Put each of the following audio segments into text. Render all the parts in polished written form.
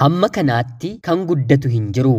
Hamma kanaatti kan guddatu hin jiru.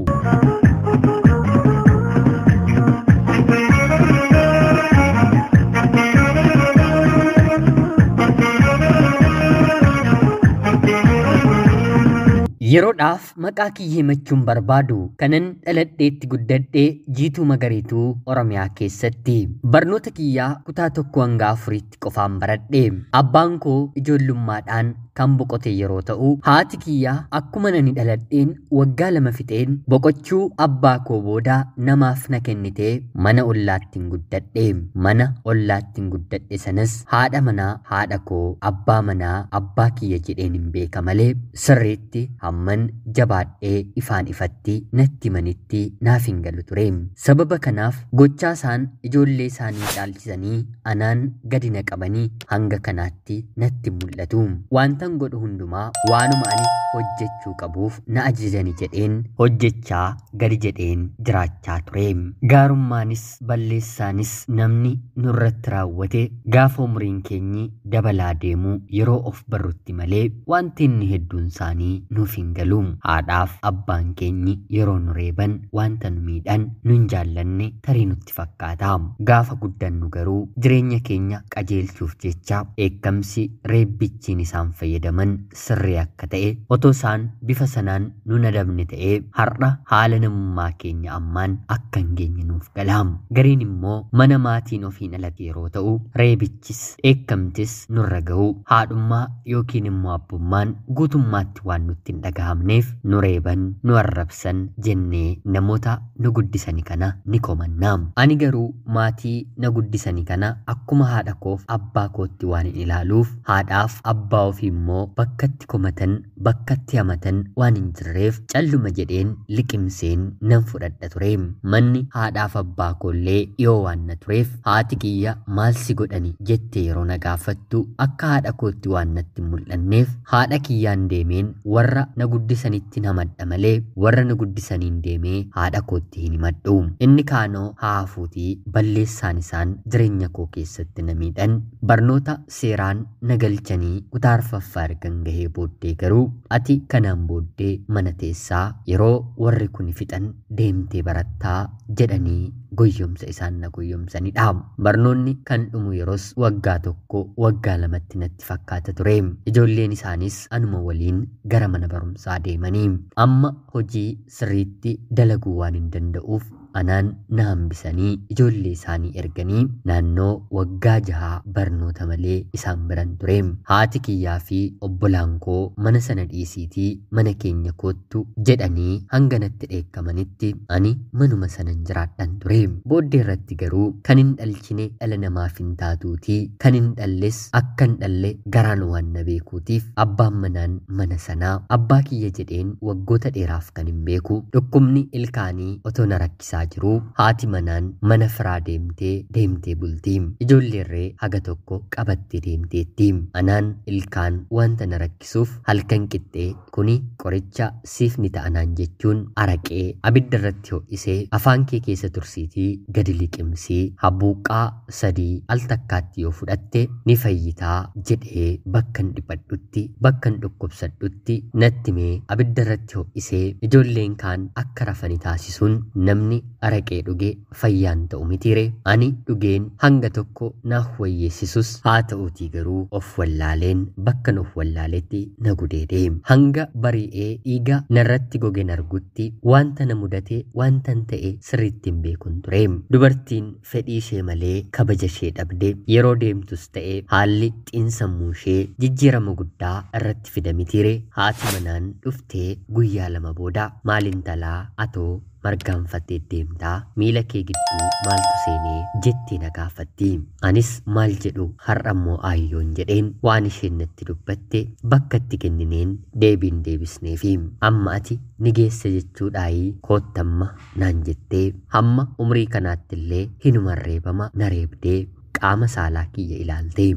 Yeroodhaaf maqaa kiyya himachuun barbaadu kanan dhaladheetti guddadhee Jiituu Magariituu Oromiyaa keessatti. Barnoota kiyyaa kutaa 1 hanga 4tti qofaan baradhe. Abbaan koo ijoollummaadhaan kan boqote yeroo ta'u, haati kiyyaa akkuma nani dhaladheen waggaa 2 fixeen boqochuu abbaa koo booda namaaf na kennitee mana ollaattiin guddadhe. Mana ollaattiin guddadhe sanas haadha manaa haadha koo, abbaa manaa abbaa kiyya jedheen hin beeka malee sirriitti hamman jabaadhee ifaan ifatti natti manitti naaf hin galu ture. Sababa kanaaf gochaa isaan ijoollee isaanii caalchisanii anaan gadi na qabanii hanga kanaatti natti mul'atu. Wantan godhu hundumaa waanuma ani hojjechuu qabuuf na ajajani jedheen hojjechaa gadi jedheen jiraachaa ture. Gaarummaanis balleessaanis namni nurratti raawwate gaafa umriin keenyi dabalaa deemu yeroo of barrutti malee wanti inni hedduun isaanii nuuf hin galu. Haadhaaf abbaan keenyi yeroo nu reeban wanta nu miidhan nu hin jaallanne tarii nutti fakkaata. Gaafa guddannu garuu jireenya keenya qajeelchuuf jecha dheekkamsi reebbichiin isaan fayyadaman sirrii akka ta'e otoo isaan bifa sanaan nu nadabne ta'ee har'a haala namummaa keenya ammaan akka hin geenye nuuf gala. Gariin immoo mana maatiin ofiin alatti yeroo ta'u reebichis dheekkamtis nurra ga'u haadhummaa yookiin immoo abbummaan guutummaatti waan nutti hin dhagahamneef nu reeban nu arrabsan jennee namoota nu guddisani kana ni komanna. Ani garuu maatii na guddisani kana akkuma haadha koof abbaa kootti waan hin ilaaluuf haadhaaf abbaa ofii immoo bakkatti komatan bakkatti hamatan waan hin jirreef calluma jedheen liqimseen nan fudhadha ture. Manni haadhaaf abbaa koollee dhiyoo waan na tureef haati kiyya maal si godhani jettee yeroo na gaafattu akka haadha kootti waan natti hin mul'anneef haadha kiyyaan deemeen warra na guddisanitti namadha malee warra na guddisaniin deemee haadha kootti hin himadhu. Inni kaanoo haa hafuutii balleessaan isaan jireenya koo keessatti na miidhan barnoota seeraan na galchanii kutaa arfaffaa ergan gahee booddee garuu ati kanaan booddee mana teessaa yeroo warri kun fixan deemtee barattaa jedhanii goyyomsa isaan na goyyomsanidha. Barnoonni kan dhumu yeroos waggaa 1 waggaa 2tti natti fakkaata ture. Ijoolleen isaanis anuma waliin gara mana barumsaa deemanii amma hojii sirriitti dalaguu waan hin danda'uuf anaan na hambisanii ijoollee isaanii erganii naannoo waggaa 6 barnoota malee isaan biran ture. Haati kiyyaa fi obbolaan koo mana sana dhiisiitii mana keenya koottu jedhanii hanga natti dheekkamanitti ani manuma sanan jiraadhan ture. Booddee irratti garuu kan hin dhalchine dhala namaaf hin taatuutii kan hin dhalles akka hin dhalle garaan waan na beekuutiif abbaan manaan mana sanaa abbaa kiyya jedheen waggoota dheeraaf kan hin beeku dhukkubni ilkaanii otoo na rakkisaa jiru haati manaan mana firaa deemtee bulti. Ijoolleerree haga tokko qabattee deemteetti. Anaan ilkaan wanta na rakkisuuf halkan qixxee kuni qoricha siif ni ta'anaan jechuun araqee abidda irratti ho'isee afaan kee keessa tursiitii gadi liqimsii habbuuqqaa 3 al takkaatti yoo fudhatte ni fayyitaa jedhee bakkan dhiphadhutti bakkan dhukkubsadhutti natti mee abidda irratti ho'isee ijoolleen kaan akka rafani taasisuun namni araqee dhuge fayyaan ta'u mitiire. Ani dhugeen hanga tokko naaf wayyeessisus haa ta'uutii garuu of wallaaleen bakkan of wallaaletti na gudeede. Hanga bari'ee dhiiga narratti gogen argutti wanta na mudate wantan ta'e sirriitti hin beekun ture. Dubartiin fedhii ishee malee kabaja ishee dhabde yeroo deemtus ta'e haalli xiinsammuu ishee jijjiirama guddaa irratti fida mitiire. Haati manaan dhuftee guyyaa 2 booda maalin talaa atoo margaanfattee deemtaa miila kee gidduu maaltu seenee jettee na gaafatti. Anis maal jedhu har'ammoo aayyoon jedheen waan isheen natti dubbatte bakka itti kennineen deebiin deebisneefi amma ati ni geessa jechuudhaayii koottamma naan jettee hamma umrii kanaatti illee hinuma reebama na reebdee qaama saalaa kiyya ilaalte.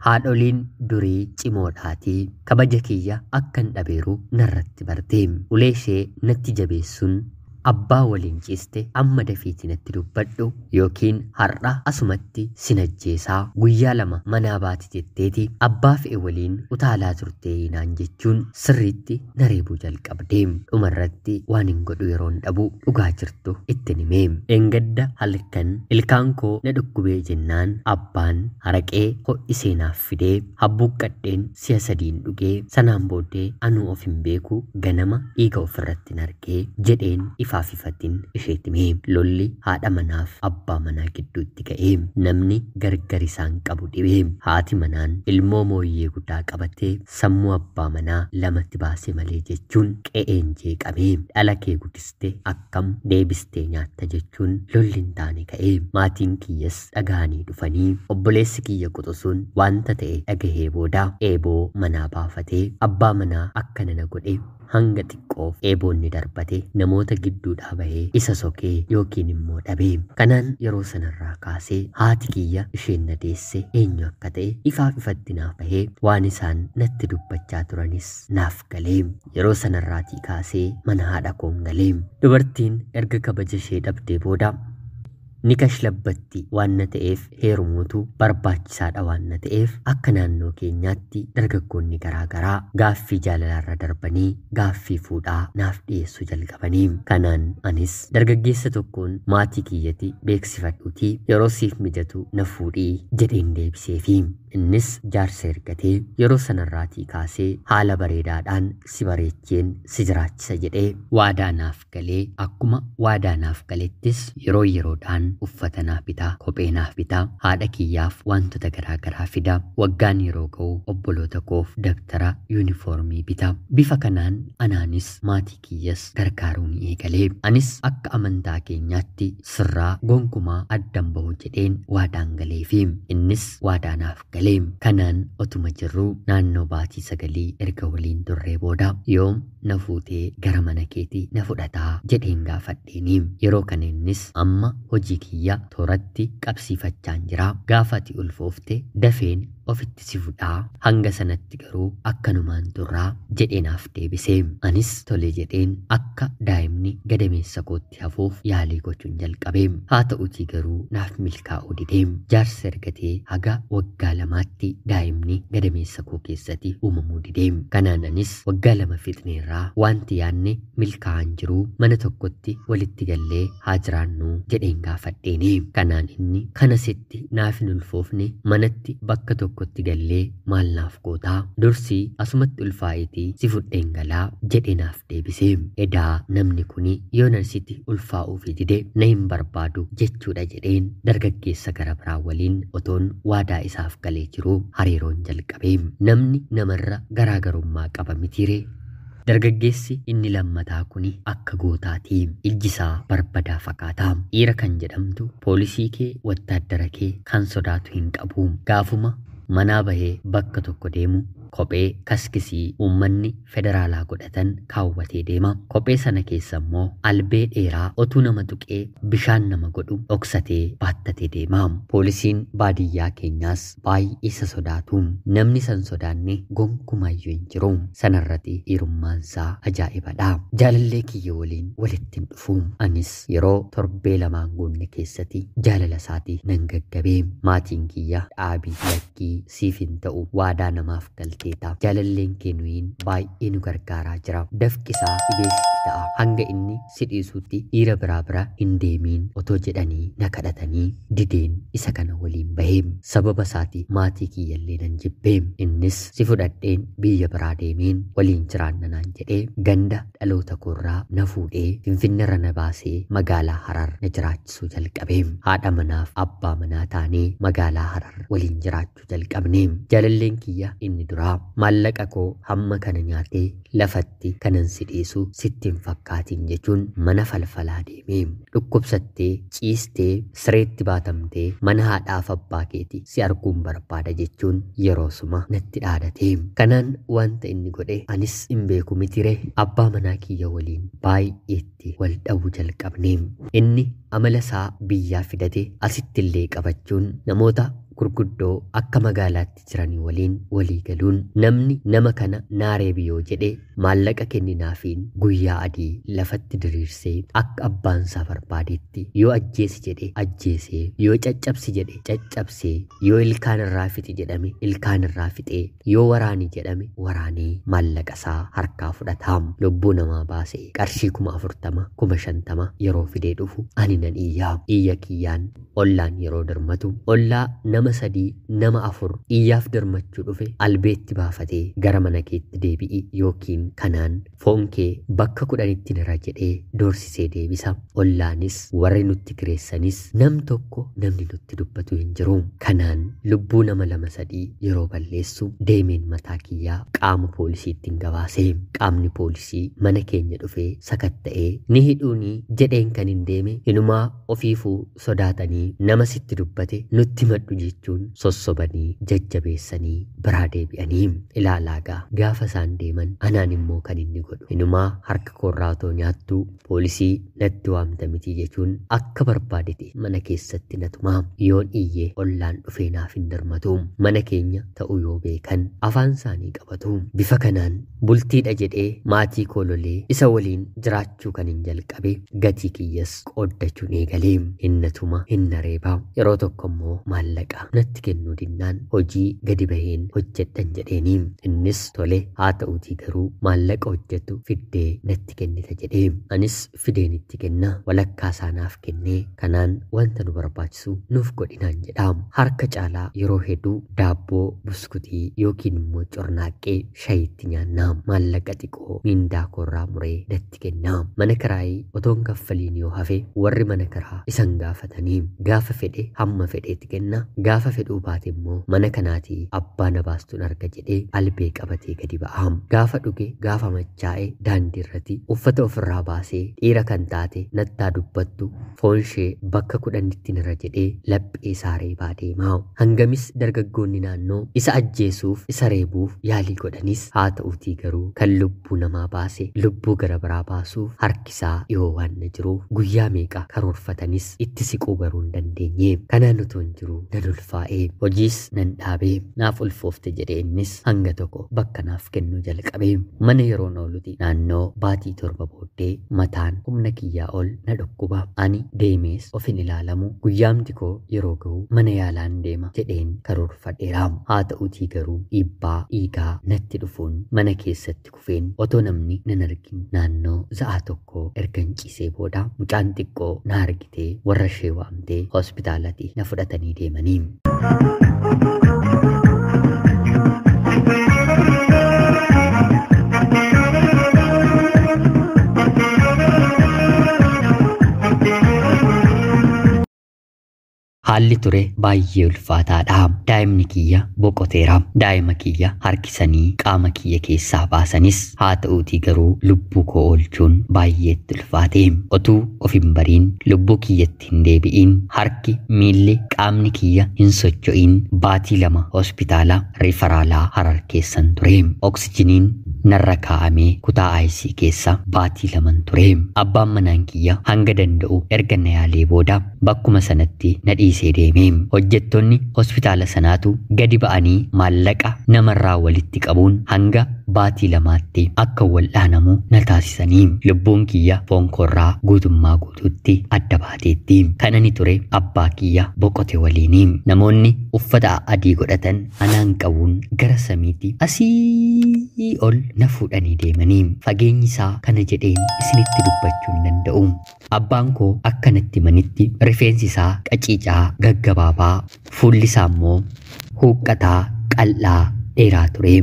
Haadholiin durii cimoodhaatii kabaja kiyya akkan dhabeeru narratti barte. Ulee ishee natti jabeessuun Abbaa waliin ciiste amma dafiitii natti dubbadhu yookiin har'a asumatti sin ajjeesaa guyyaa 2 manaa baati jetteeti abbaa fe'e waliin utaalaa turtee naan jechuun sirriitti na reebuu jalqabde. Dhumarratti waan hin godhu yeroon dhabu dhugaa jirtu ittiin hime. Dheengadda halkan ilkaan koo na dhukkubee jennaan abbaan haraqee ho'isee naaf fidee habbuuqqadheen si'a 3 dhugee sanaan booddee anuu of hin beeku ganama dhiiga ofirratti argee jedheen ifaaf ifatiin isheetti hime. Lolli haadha manaaf abbaa manaa gidduutti ka'ee namni gargar isaan qabu dhibee haati manaan ilmoo mooyyee guddaa qabatee sammuu abbaa manaa lamatti baase malee jechuun qe'een jeeqamee dhala kee guddiste akkam deebistee nyaatta jechuun lolli hin taane ka'ee maatiin kiyyas dhagahanii dhufanii obboleessi kiyya quxisuun wanta ta'e dhagahee booda eeboo manaa baafatee abbaa manaa akkana na godhe hanga xiqqoof eeboonni darbate namoota gidduudhaa bahee isa sokee yookiin immoo dhabee. Kanaan yeroo sanarraa kaasee haati kiyya isheen na deesse eenyu akka ta'e ifaaf ifatti naaf bahee waan isaan natti dubbachaa turanis naaf galee. Yeroo sanarraatii kaasee mana haadha koon galee. Dubartiin erga kabaja ishee dhabdee booda ni kashlabbatti waan na ta'eef heerumuutu barbaachisaadha waan na ta'eef akka naannoo keenyaatti dargaggoonni garaagaraa gaaffii jaalalaarra darbanii gaaffii fuudhaa naaf dhiyeessuu jalqabanii. Kanaan anis dargaggeessa tokkoon maatii kiyyatti beeksifadhuutii yeroo siif mijatu na fuudhii jedheen deebiseefi innis jaarsa ergatee yeroo sanarraatii kaasee haala bareedaadhaan si bareecheen si jiraachisa jedhee waadaa naaf galee akkuma waadaa naaf galettis yeroo yeroodhaan uffata naaf bitaa, kophee naaf bitaa, haadha kiyyaaf wantoota garaagaraa fida. Waggaan yeroo ga'u obboloota koof dabtara yuunifoormii bita. Bifa kanaan anaanis maatii kiyyas gargaaruu ni eegalee. Anis akka amantaa keenyaatti sirraa gonkumaa addan bahu jedheen waadaan galeefi innis waadaa naaf galee. Kanaan otuma jirruu naannoo baatii 9 erga waliin turree booda yoom na fuutee gara mana keetii na fudhataa jedheen gaafadheeni. Yeroo kana innis amma hojii kiyya tooratti qabsiifachaan jira. Gaafa ati ulfoofte dafeen ofitti si fudhaa hanga sanatti garuu akkanumaan turraa jedhee naaf deebise. Anis tole jedheen akka daa'imni gadameessa kootti hafuuf yaalii gochuun jalqabe. Haa ta'utii garuu naaf milkaa'uu dide. Jaarsa ergatee haga waggaa 2tti daa'imni gadameessa koo keessatti uumamuu dide. Kanaan anis waggaa 2 fixneerraa wanti yaanne milkaa'an jiru mana tokkotti walitti gallee haa jiraannu jedheen gaafadheeni. Kanaan inni kana sitti naaf hin ulfoofne manatti bakka tokkotti gallee maal naaf gootaa dursii asumatti ulfaa'itii si fudheen galaa jedhee naaf deebise. Edaa namni kuni yoo na sitti ulfaa'uufi dide na hin barbaadu jechuudha jedheen dargaggeessa gara biraa waliin otoon waadaa isaaf galee jiru hariiroon jalqabe. Namni namarra garaagarummaa qaba mitiire. Dargaggeessi inni lammataa kuni akka gootaati. Ijji isaa barbadaa fakkaata. Dhiira kan jedhamtu poolisii kee wattaaddara kee kan sodaatu hin qabu. Gaafuma manaa bahee bakka tokko deemu kophee kaskisii uummanni federaalaa godhatan kaawwatee deema. Kophee sana keessa immoo albee dheeraa otuu nama tuqee bishaan nama godhu dhoksatee baattatee deema. Poolisiin baadiyyaa keenyaas baay'ee isa sodaatu. Namni san sodaanne gonkumaayyuu hin jiru. Sanarratti dhiirummaan isaa ajaa'ibadha. Jaalallee kiyya waliin walitti hin dhufu. Anis yeroo torbee 2 guunne keessatti jaalala isaatii nan gaggabee. Maatiin kiyya dhaabii lakkii siif hin ta'u waadaa namaaf galte. Jaalalleen kee nuyiin baay'ee nu gargaaraa jira. Dafqi isaa dhibeessitti ta'a. Hanga inni si dhiisutti dhiira biraa bira hin deemiin otoo jedhanii na kadhatanii dideen isa kana waliin bahee. Sababa isaati maatii kiyyallee nan jibbee. Innis si fudhadheen biyya biraa deemeen waliin jiraanna naan jedhee ganda dhaloota koorraa na fuudhee Finfinneerra na baasee magaalaa Harar na jiraachisuu jalqabe. Haadha manaaf abbaa manaa taanee magaalaa Harar waliin jiraachuu jalqabne. Jaalalleen kiyya inni duraa maallaqa koo hamma kana nyaatee lafatti kanan si dhiisu sitti hin fakkaatin jechuun mana falfalaa deeme. Dhukkubsattee ciistee sireetti baatamtee mana haadhaaf abbaa keeti si arguun barbaada jechuun yeroo suma natti dhaadate. Kanaan wanta inni godhe anis hin beeku mitire. Abbaa manaa kiyya waliin baay'eetti wal dhabuu jalqabne. Inni Amala isaa biyyaa fidate asitti illee qabachuun namoota gurguddoo akka magaalaatti jiranii waliin walii galuun namni nama kana naaree yoo jedhe maallaqa kenninaafiin guyyaa adii lafatti diriirsee akka abbaan isaa barbaadetti yoo ajjeesi jedhe ajjeesee, yoo caccabsi jedhe caccabsee, yoo ilkaan irraa fixi jedhame ilkaan irraa fixee, yoo waraani jedhame waraanee maallaqa isaa harkaa fudhataam. Lubbuu namaa baasee qarshii 40,000 50,000 yeroo fidee dhufu ani nan iyyaa. Iyya kiyyaan ollaan yeroo dirmatu ollaa nama 3 nama 4 iyyaaf dirmachuu dhufe albeetti baafatee gara mana keetti deebi'i yookiin kanaan foon kee bakka 10tti nira jedhee doorsisee deebisa. Ollaanis warri nutti kireessanis nam tokko namni nutti dubbatu hin jiru. Kanaan lubbuu nama 2 3 yeroo balleessu deemeen mataa kiyyaa qaama poolisiitti hin gabaase. Qaamni poolisii mana keenya dhufee sakatta'ee ni hidhuunii jedheen kan hin deeme hinumaa ofiifuu sodaatanii nama sitti dubbate nutti madhu jechuun sossobanii jajjabeessanii biraa deebi'anii. Ilaalaagaa gaafa isaan deeman anaan immoo kan inni godhu hinumaa harka koorraa otoo nyaattuu poolisii natti waamta miti jechuun akka barbaadete mana keessatti natumaa. Yoon iyyee ollaan dhufee naaf hin dirmatu. Mana keenya ta'uu yoo beekan afaan isaanii qabatu. Bifa kanaan bultiidha jedhee maatii koo lolee isa waliin jiraachuu kan hin jalqabe gatii kiyyas qooddachuun eegalee. Hinnatuma hinna reebaa. Yeroo tokko immoo maallaqa natti kennuu dinnaan hojii gadi baheen hojjedhan jedheeni. Innis tole haa ta'uutii garuu maallaqa hojjetu fiddee natti kennita jedhee. Anis fideen itti kenna, walakkaa isaanaaf kennee kanaan wanta nu barbaachisu nuuf godhinaan jedha. Harka caalaa yeroo hedduu daabboo, buskutii yookiin immoo cornaaqqee shayiitti nyaanna. Maallaqa xiqqoo miindaa koorraa muree natti kenna. Mana kiraayii otoon kaffaliin yoo hafe warri mana kiraa isan gaafatanii gaafa fedhe hamma fedheetti kenna, gaafa fedhuu baate immoo mana kanaatii abbaa na baastuun arga jedhee albee qabatee gadi ba'a. Gaafa dhuge gaafa machaa'e daandii irratti uffata ofirraa baasee dhiira kan taate nattaa dubbattu foon ishee bakka 10tti nira jedhee laphee isaa reebaa deema. Hangamis dargaggoonni naannoo isa ajjeesuuf isa reebuuf yaalii godhanis haa ta'uutii garuu kan lubbuu namaa baase lubbuu gara biraa baasuuf harkisaa dhiyoo waan na jiruuf guyyaa meeqa karoorfatanis itti siquu garuu hin dandeenye. Kanaan otoo hin jiru nan ulfaa'ee hojiis nan dhaabee naaf ulfoofte jedhee innis hanga tokko bakka naaf kennuu jalqabe. Mana yeroon ooluti naannoo baatii 7 booddee mataan humna kiyyaa ol na dhukkuba. Ani deemees of hin ilaalamu. Guyyaamti koo yeroo ga'u mana yaalaan deema jedheen karoorfadheera. Haa ta'uutii garuu dhiibbaa dhiigaa natti dhufuun mana keessatti kufeen otoo namni nan argin naannoo sa'a 1 ergan ciisee booda mucaan xiqqoo na argitee warra ishee waamtee hospitaalatti na fudhatanii deemanii. Haalli ture baay'ee ulfaataadha. Daa'imni kiyya boqoteera. Daa'ima kiyya harkisanii qaama kiyya keessaa baasanis haa ta'uutii garuu lubbuu koo oolchuun baay'eetti ulfaate. Otuu of hin bariin lubbuu kiyyatti hin deebi'iin harki, miilli, qaamni kiyya hin socho'iin baatii 2 hospitaala riifaraalaa Harar keessan ture. Oksijiniin narra kaa'amee kutaa IC keessa baatii 2 ture. Abbaan manaan kiyya hanga danda'u erga na yaalee booda bakkuma sanatti na dhiise deeme. Hojjettoonni hospitaala sanaatu gadi ba'anii maallaqa namarraa walitti qabuun hanga baatii 2tti akka wal'aanamu na taasisanii. Lubbuun kiyya foon koorraa guutummaa guutuutti adda baateetti. Kan ani ture abbaa kiyya boqote waliini. Namoonni uffata adii godhatan anaan qabuun gara samiitti asii ol na fuudhanii deemanii. Fageenyi isaa kana jedheen isinitti dubbachuu hin danda'u. Abbaan koo akkanatti manitti rifeensi isaa qaciicaa gaggabaabaa, fuulli isaa immoo huuqqataa qal'aa dheeraa ture.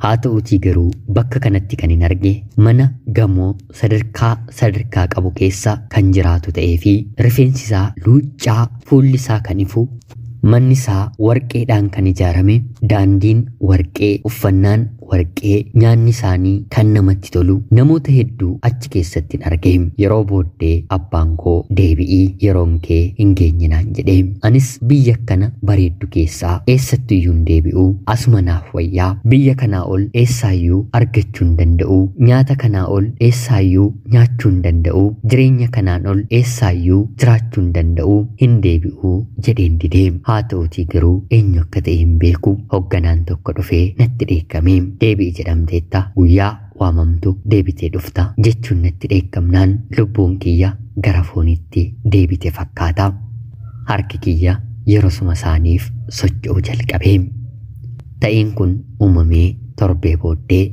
Haa ta'uutii garuu bakka kanatti kan hin arge mana gamoo sadarkaa sadarkaa qabu keessa kan jiraatu ta'ee fi rifeensi isaa luuccaa, fuulli isaa kan ifu, manni isaa warqeedhaan kan ijaarame, daandiin warqee, uffannaan warqee, nyaanni isaanii kan namatti tolu, namoota hedduu achi keessatti arge. Yeroo booddee abbaan koo deebi'ii yeroon kee hin geenye naan jedhe. Anis biyya kana bareeddu keessaa eessattuyyuu hin deebi'u, asuma naaf wayyaa, biyya kanaa ol eessaayyuu argachuu hin danda'u, nyaata kanaa ol eessaayyuu nyaachuu hin danda'u, jireenya kanaan ol eessaayyuu jiraachuu hin danda'u, hin deebi'u jedheen didee. Haa ta'utii garuu eenyu akka ta'e hin beeku, hoogganaan tokko dhufee natti dheekkame. Deebi'i jedhamteetta, guyyaa waamamtu deebitee dhufta jechuun natti dheekkamnaan lubbuun kiyya gara foonitti deebite fakkaata. Harki kiyya yerosuma isaaniif socho'uu jalqabe. Ta'iin kun uumamee torbee booddee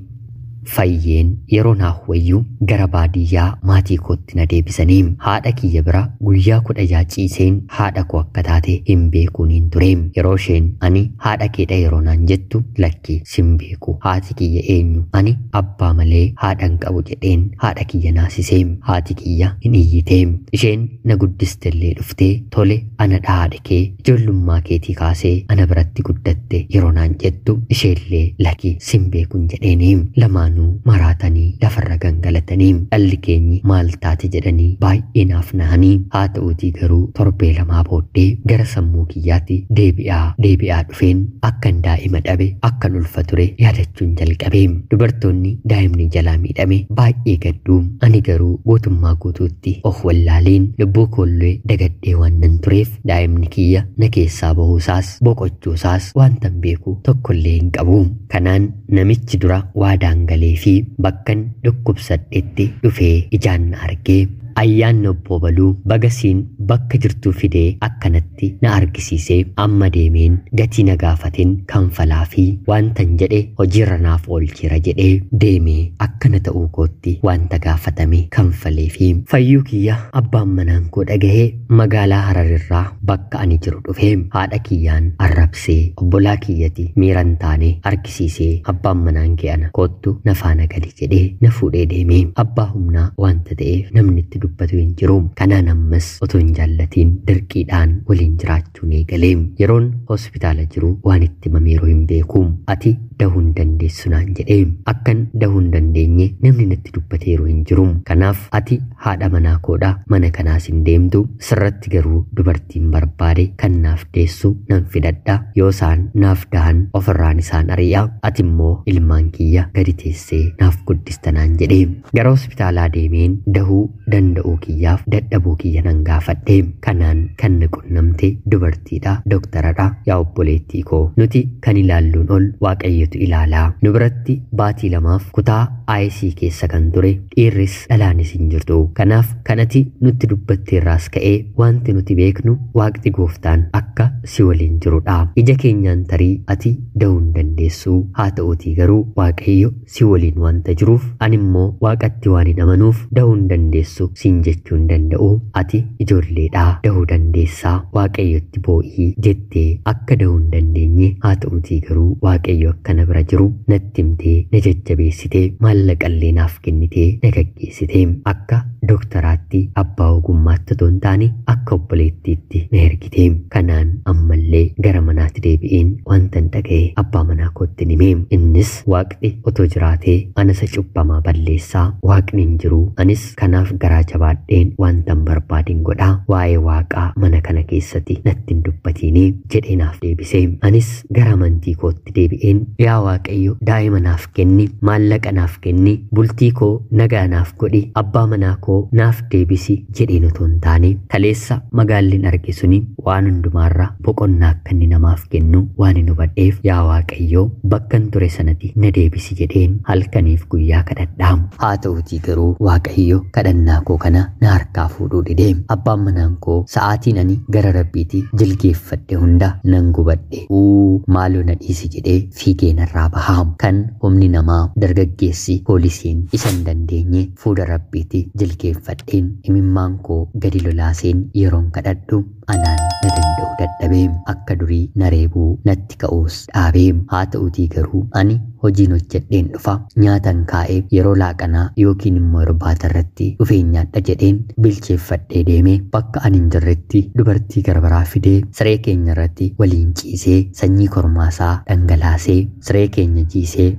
fayyeen yeroo naaf wayyuu gara baadiyyaa maatii kootti na deebisanii haadha kiyya bira guyyaa 16 ciiseen haadha koo akka taate hin beekuun ture. Yeroo isheen ani haadha keedha yeroo naan jettu, lakki sin beeku, haati kiyya eenyu, ani abbaa malee haadha hin qabu jedheen haadha kiyya naasisee. Haati kiyya hin iyyitee. Isheen na guddistellee dhuftee tole ana haadha kee, ijoollummaa keetii kaasee ana biratti guddatte yeroo naan jettu, isheellee lakki sin beekuun jedheeni. Lamaanuu maraatanii lafarra gangalatanii dhalli keenyi maal taate jedhanii baay'ee naaf nahanii. Haa ta'uutii garuu torbee lamaa booddee gara sammuu kiyyaatti deebi'aa dhufeen akkan daa'ima dhabe, akkan ulfa ture yaadachuun jalqabe. Dubartoonni daa'imni jalaa miidhame baay'ee gadduu, ani garuu guutummaa guutuutti of wallaaleen lubbuu koollee dagadhee waan nan tureef daa'imni kiyya na keessaa bahuusaas boqochuusaas waantan beeku tokkollee hin qabu. Kanaan namichi dura waadaan galee fi bakkan dhukkubsadhetti dhufee ijaan na argee, ayyaanni obbo Baluu bagasiin bakka jirtuu fidee akkanatti na argisiisee, amma deemeen gatii na gaafateen kanfalaa fi wantan jedhe hojiirra naaf oolcheera jedhee deemee akkana ta'uu kootti wanta gaafatame kanfalee fi fayyuu kiyya abbaan manaan koo dhagahee magaalaa Hararirraa bakka ani jiru dhufee haadha kiyyaan arrabsee obbolaa kiyyati miiran taane argisiisee, abbaan manaan kee ana, koottu na faana gali jedhee na fuudhee deemee. Abbaa humnaa wanta ta'eef namni itti dubbatu hin jiru. Kanaan ammas otoo hin jaallatiin dirqiidhaan waliin jiraachuun eegalee. Yeroon hospitaala jiru waan itti himameeru hin beeku. Ati dahuu hin dandeessu naan jedhee, akkan dahuu hin dandeenye namni natti dubbateeru hin jiru. Kanaaf ati haadha manaa koodha, mana kanaas hin deemtu, sirratti garuu dubartiin barbaade kan naaf deessu nan fidadha, yoo isaan naaf dahan ofirraan isaan ari'a, ati immoo ilmaan kiyya gadi teessee naaf guddista naan jedhee. Gara hospitaalaa deemeen dahuu danda'uu kiyyaaf dadhabuu kiyya nan gaafadhe. Kanaan kan na qunnamte dubartiidha, dooktaradha. Yaa obboleettii koo, nuti kan ilaalluun ol Waaqayyotu ilaalaa. Nu biratti baatii lamaaf kutaa IC keessa kan ture dhiirris dhalaanis hin jirtu. Kanaaf kanati nutti dubbatteerraas ka'ee wanti nuti beeknu Waaqni gooftaan akka si waliin jirudha. Ija keenyaan tarii ati da'uu hin dandeessu, haa ta'uutii garuu Waaqayyo si waliin wanta jiruuf, ani immoo Waaqatti waan hin amanuuf da'uu hin dandeessu siin jechuu hin danda'u. Ati ijoolleedhaa, da'uu dandeessaa, Waaqayyotti boo'ii jettee akka da'uu hin dandeenye, haa ta'uutii garuu Waaqayyo akka na bira jiru natti himtee na jajjabeessitee maallaqallee naaf kennitee na gaggeessitee. Akka dooktaraatti abbaa ogummaatti otoo hin taane akka obboleettiitti na ergite. Kanaan ammallee gara manaatti deebi'een wantan dhaga'e abbaa manaa kootti hime. Innis Waaqni otoo jiraatee ana isa cubbamaa balleessaa, Waaqni hin jiru, anis kanaaf garaa jabaadheen wantan barbaadin godhaa, waa'ee Waaqaa mana kana keessatti natti hin dubbatiini jedhee naaf deebise. Anis gara amantii kootti deebi'een yaa Waaqayyo, daa'ima naaf kenni, maallaqa naaf kenni, bultii koo nagaa naaf godhi, abbaa manaa koo naaf deebisi jedheen otoo hin taane, kaleessa magaalliin arge suni waan hundumaarra boqonnaa akka inni namaaf kennu waan hin hubadheef, yaa Waaqayyo, bakkan ture sanatti na deebisi jedheen halkaniif guyyaa kadhadhaa. Haa ta'uutii garuu Waaqayyo kadhannaa koo kana na harkaa fuudhuu dide. Abbaan manaan koo sa'aatiin ani gara Rabbiitti jilgeeffadhe hunda nan gubadhe. Uu, maaloo na dhiisi jedhee fiigee narraa bahaa. Kan humni namaa dargaggeessi poolisiin isa hin dandeenye fuula Rabbiitti jilgeeffadheen imimmaan koo gadi lolaaseen yeroon kadhadhu anaan na danda'u dadhabee, akka durii na reebuu natti ka'uus dhaabee. Haa ta'uutii garuu ani hojiin hojjedheen dhufa, nyaatan kaa'ee yeroo laaqanaa yookiin immoo irbaata irratti dhufeen nyaadha jedheen bilcheeffadhee deemee, bakka ani hin jirretti dubartii garbaraa fidee siree keenya irratti waliin ciisee sanyii kormaasaa dhangalaasee siree keenya jiisee.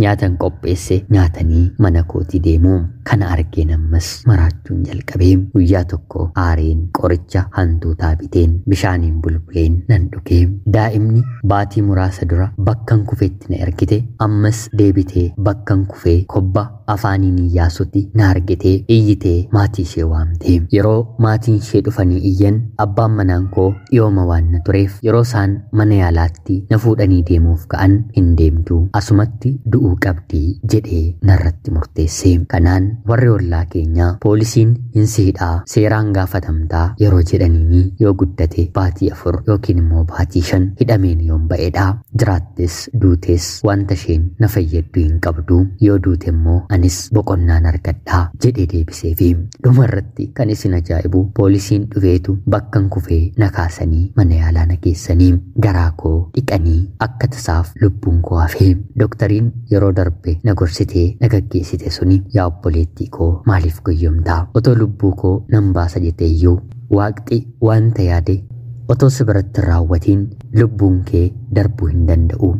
Nyaatan qopheesse nyaatanii mana kootii deemu. Kana argeen ammas maraachuun jalqabee guyyaa tokko aareen qoricha hantuutaa biteen bishaaniin bulbuleen nan dhugee. Daa'imni baatii muraasa dura bakkan kufetti na ergite ammas deebitee bakkan kufee kobba afaaniin iyyaasutti na argitee iyyitee maatii ishee waamte. Yeroo maatiin ishee dhufanii iyyan abbaan manaan koo dhiyooma waan na tureef yeroo isaan mana yaalaatti na fuudhanii deemuuf ka'an hin deemtu, asumatti du'uu qabdi jedhee narratti murteesse. Kanaan warri ollaa keenyaa poolisiin hin siidhaa seeraan gaafatamtaa yeroo jedhaniini yoo guddate baatii 4 yookiin immoo baatii 5 hidhameen yoon ba'edha. Jiraattes duutes wanta isheen na fayyaddu hin qabdu, yoo duute immoo anis boqonnaan argadhaa jedhee deebiseefi. Dhumarratti kan isin ajaa'ibu poolisiin dhufeetu bakkan kufee na kaasanii mana yaalaa na geessanii garaa koo dhiqanii akka tasaaf lubbuun koo hafee. Doktariin yeroo darbe na gorsitee na gaggeessite suni yaa obboleettii koo maaliif goyyomtaa? Otoo lubbuu koo nan baasa jettee iyyuu waaqxi wanta yaade otoo si biratti hin raawwatiin lubbuun kee darbuu hin danda'u.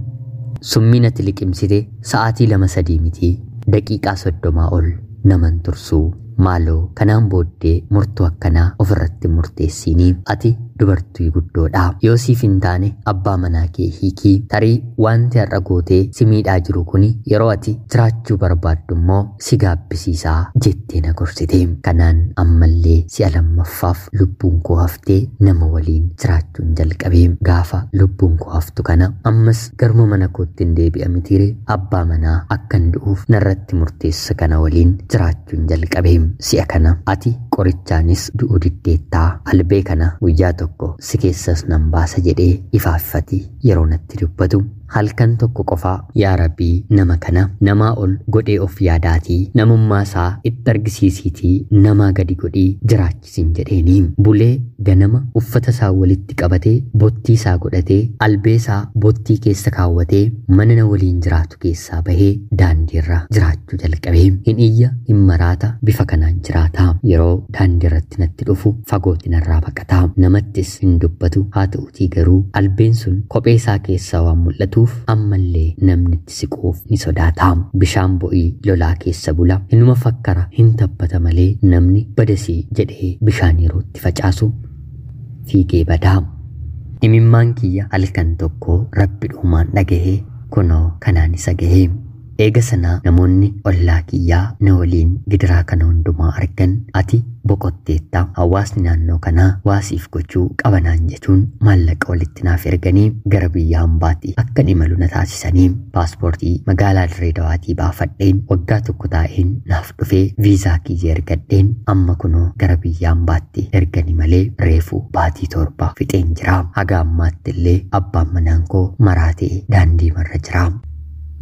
Summiin ati liqimsite sa'aatii 2-3 miti daqiiqaa 30 ol naman tursuu. Maaloo kanaan booddee murtoo akkanaa ofirratti murteessinii, ati dubartii guddoodha. Yoo siif hin taane abbaa manaa kee hiikii. Tarii wanti har'a gootee si miidhaa jiru kuni yeroo ati jiraachuu barbaaddu immoo si gaabbisiisaa jettee na gorsite. Kanaan ammallee si'a lammaffaaf lubbuun koo haftee nama waliin jiraachuun jalqabe. Gaafa lubbuun koo haftu kana ammas garuma mana kootti hin deebi'a mitiire abbaa manaa akkan du'uuf narratti murteessa kana waliin jiraachuun jalqabe. Si'a kana ati qorichaanis du'uu diddeettaa, albee kana guyyaa tokko si keessas nan baasa jedhee ifaaffati yeroo natti dubbatu. Halkan tokko qofaa yaa Rabbii nama kana namaa ol godhee of yaadaatii namummaa isaa itti argisiisiitii namaa gadi godhii jiraachisin jedheeni. Bulee ganama uffata isaa walitti qabatee bottii isaa godhatee albee isaa bottii keessa kaawwatee mana na waliin jiraatu keessaa bahee daandiirra jiraachuu jalqabee. Hin iyya hin maraata bifa kanaan jiraata. Yeroo daandiirratti natti dhufu fagootti narraa baqata. Namattis hin dubbatu. Haa ta'utii garuu albeen sun kophee isaa keessaa waan mul'atu ammallee namni itti siquuf ni sodaata. Bishaan bo'ii lolaa keessa bula. Hinuma fakkara hin tabbata malee namni badasii jedhee bishaan yeroo itti facaasu fiigee badaa. Imimmaan kiyya halkan tokko Rabbi dhumaan dhagahee kunoo kanaan isa gahee. Eega sanaa namoonni ollaa kiyyaa na waliin gidiraa kana hundumaa argan ati boqotteetta, hawaasni naannoo kanaa waasiif gochuu qabanaan jechuun maallaqa walitti naaf erganii gara biyya hambaatti akka imalu na taasisanii paaspoortii magaalaa Dirree Dawaatii baafadheen waggaa tokko taa'een naaf dhufee viizaa kiyya ergadheen amma kunoo gara biyya hambaatti ergani malee reefu baatii 7 fixeen jira. Haga ammaatti illee abbaan manaan koo maraatee daandii marra jira.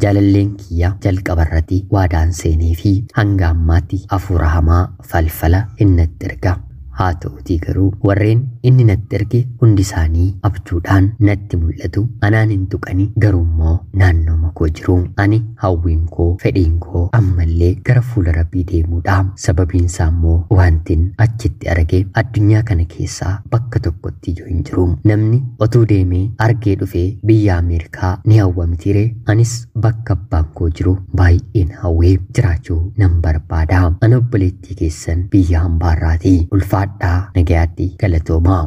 Jaalalleen kiyya jalqabarratti waadaan seenee fi hanga ammaatti hafuura hamaa falfala hin natti erga. Haa ta'utii garuu warreen inni natti erge hundi isaanii abjuudhaan natti mul'atu. Anaan hin tuqani garuu immoo naannooma koo jiru. Ani hawwiin koo fedhiin koo ammallee gara fuula Rabbii deemuudha. Sababiin isaa immoo wantin achitti arge addunyaa kana keessaa bakka tokkotti iyyuu hin jiru. Namni otuu deemee argee dhufee biyya Ameerikaa ni hawwa mitiire. Anis bakka abbaan koo jiru baay'een hawwee jiraachuu nan barbaada. Ana obboleettii keessan biyya hambaarraati. Ulfaadhaa nagayaatti galatoomaa.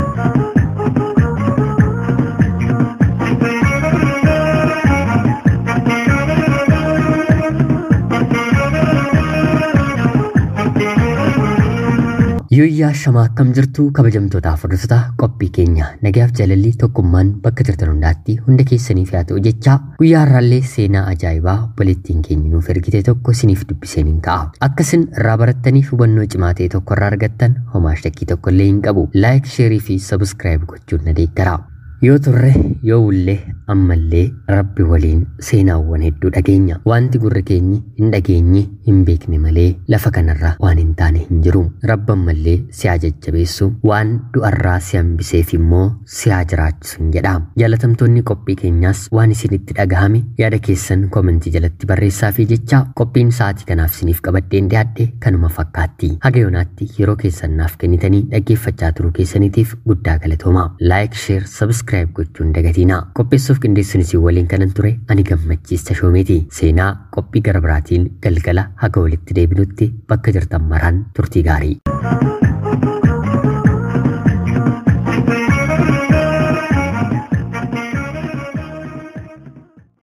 Yooyyaa shamaa akkam jirtu kabajamtootaaf hordoftoota qophii keenya nagayaaf jaalalli tokkummaan bakka jirtan hundaatti hunda keessaniif haa ta'u jechaa guyyaa har'aallee seenaa ajaa'ibaa obboleettiin keenya nuuf ergite tokko isiniif dubbiseen hin ka'a. Akka isin irraa barattaniif hubannoo cimaa ta'e tokko irraa argattan homaa shakkii tokko illee hin qabu. Laayik, sheerii fi sabskiraayib gochuun na deeggara. Yoo turre yoo wullee ammallee Rabbi waliin seenaawwan hedduu dhageenya. Wanti gurri keenyi hin dhageenye hin beekne malee lafa kanarra waan hin taane hin jiru. Rabbi ammallee si haa jajjabeessu, waan du'arraa si hambiseef immoo si haa jiraachisu hin jedha. Jaalatamtoonni qophii keenyaas waan isinitti dhagahame yaada keessan koomentii jalatti barreessaa fi jecha qophiin sa'aatii kanaaf isiniif qabadheen dhiyaadhe kanuma fakkaatti. Haga yoonaatti yeroo keessan naaf kennitanii dhaggeeffachaa turuu keessaniitiif guddaa galatooma. Laayik, sheer, sabskiraayib Subscribe gochuun dagatiina. Qopheessuuf qindeessuun isin waliin kanan ture ani Gammachiis Tashoomeeti. Seenaa qophii gara biraatiin galgala haga walitti deebinutti bakka jirtan maraan turtii gaarii.